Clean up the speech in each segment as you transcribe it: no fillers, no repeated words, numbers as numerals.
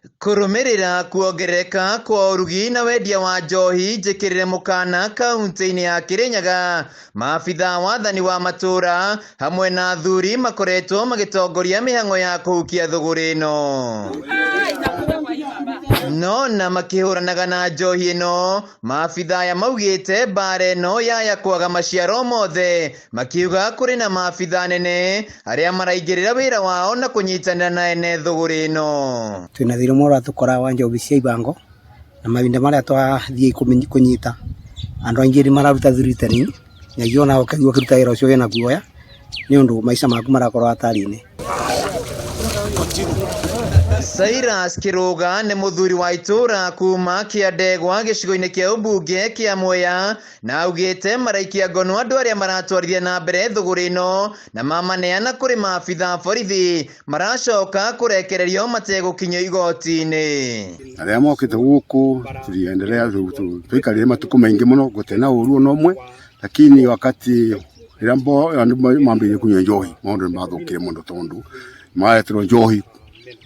Kũrũmĩrĩra kuongerereka kwa ũrugi na wendia wa njohi njĩkĩrĩre mũkana kaunti-inĩ ya Kĩrĩnyaga, maabithaa wathani wa matũra hamwe na athuri makoretwo magĩtongoria mĩhang'o ya kũhukia thũgũrĩ ĩno. No na makĩhũranaga na njohi ĩno, maabithaa aya maugĩte mbara ĩno yaya kwaga maciaro mothe, makiuga kũrĩ na maabithaa nene arĩa maraingĩrĩra wĩra wao na kũnyitanĩra na ene thũgũrĩ ĩno. Twĩna thĩna ũmwe ũratũkora wa njohi cia ibango, na mahinda marĩa twathiĩ kũnyita, andũ aingĩ nĩ mararuta threatening, na ithuĩ ona ũkaigua ũkĩruta wĩra ũcio wĩna guoya, nĩ ũndũ maica maku marakorwo hatari-inĩ. Cyrus Kĩrũga nĩ mũthuri wa itũũra kuma Kĩandegwa gĩcigo-inĩ kĩa ũmbunge kĩa Mwea na augĩte maraikia ngono andũ arĩa maratwarithia na mbere thũgũrĩ ĩno na mamaneana kũrĩ maabithaa borithi maracoka kũrekererio mategũkinyio igoti-inĩ. Arĩa mokĩte gũkũ tuliendelea twaikarire matukũ maingĩ mũno gũtarĩ na ũru ona ũmwe, lakini wakati rĩrĩa andũ mambĩrĩirie kũnyua njohi maũndũ nĩ mathũkire mũno tondũ mareterwo njohi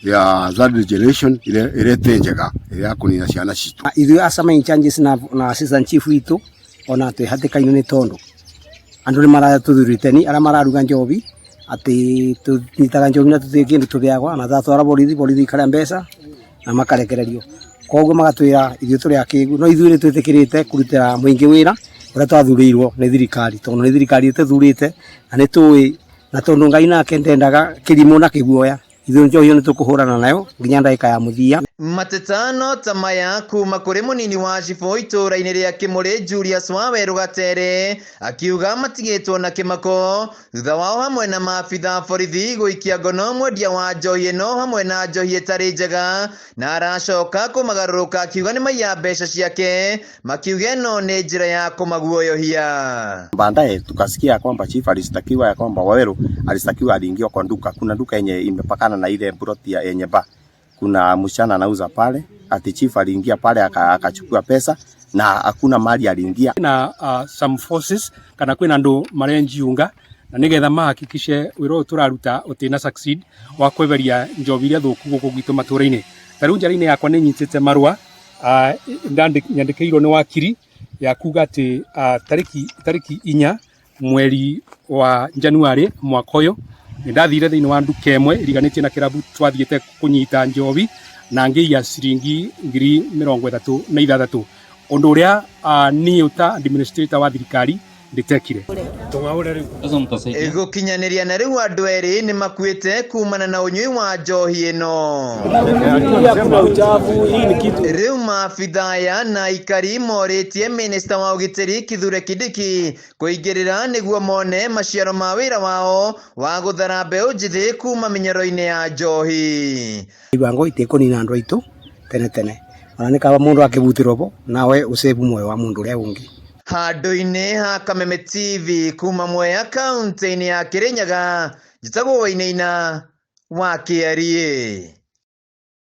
ya third generation ĩrĩa ĩtĩ njega ĩrĩa ya kũnina ciana citũ. Ithuĩ as in charges na assistant chief witũ ona twĩ hatĩka-inĩ nĩ tondũ andũ nĩ maratũthurĩte ni arĩa mararuga njohi atĩ tũnyitaga njohi na tũtirĩ kĩndũ tũrĩagwa na twatwara borithi, borithi ikarĩa mbeca na makarekererio. Koguo magatwĩra ithuĩ tũrĩ akĩgu no ithuĩ nĩ twĩtĩkĩrĩte kũrutĩra mũingĩ wĩra ũrĩa twathurĩirwo nĩ thirikari tondũ nĩ thirikari ĩtũthurĩte na nĩ tũĩ na tondũ Ngai nake ndendaga kĩrimũ na kĩguoya. Ithuĩ njohi ĩyo nĩ tũkũhũrana nayo nginya ndagĩka ya mũthia. Mateta no ta maya kuma kũrĩ mũnini wa cibũ itũũra-inĩ rĩa Kĩmũrĩ Julius Wawerũ Gatere akiuga matigĩtwo na kĩmako thutha wao hamwe na maabithaa borithi gũikia ngono mwendia wa njohi ĩno hamwe na njohi ĩtarĩ njega na aracoka kũmagarũrũka akiuga nĩ maiya mbeca ciake makiuga ĩno nĩ njĩra ya kũmaguoyohia. Baadaye tukasikia ya kwamba chief alishtakiwa ya kwamba Waweru alishtakiwa aliingia kwa duka. Kuna duka yenye imepakana na ile plot ya yenye bar. Kuna msichana anauza pale, ati chief aliingia pale akachukua pesa na hakuna mali aliingia. Na some forces kana kwina andu marenjiunga na nigetha mahakikishe wira uyu turaruta utina succeed wa kweberia njobi iria thuku guku gwitu matura-ini. Ta riu njara-ini yakwa ni nyitite marua nyandĩkĩirwo nĩ wakiri ya kuga atĩ tarĩki 4 mweri wa January mwaka ũyũ nĩ ndathire thĩinĩ wa nduka ĩmwe ĩriganĩtie na kĩrabu twathiĩte kũnyita njobi na ngĩiya ciringi 36,000 ũndũ ũrĩa niĩ ta administrator wa thirikari ndĩtekire. Gũkinyanĩria na rĩu andũ erĩ nĩ makuĩte kumana na ũnyui wa njohi ĩno. Rĩu maabithaa aya na aikari morĩtie minista wa ũgitĩri Kithure Kindiki kũingĩrĩra nĩguo mone maciaro ma wĩra wao wa gũthara mbeũ njĩthĩ kuma mĩnyoro-inĩ ya njohi. Ibango itikũnina andũ aitũ tene tene ona nĩ kaba mũndũ akĩbutĩrwo bo nawe ũsave muoyo wa mũndũ ũrĩa ũngĩ. Handũ-inĩ ha Kameme TV kuma Mwea kaunti-inĩ ya Kĩrĩnyaga, njĩtagwo Wainaina wa Kĩariĩ.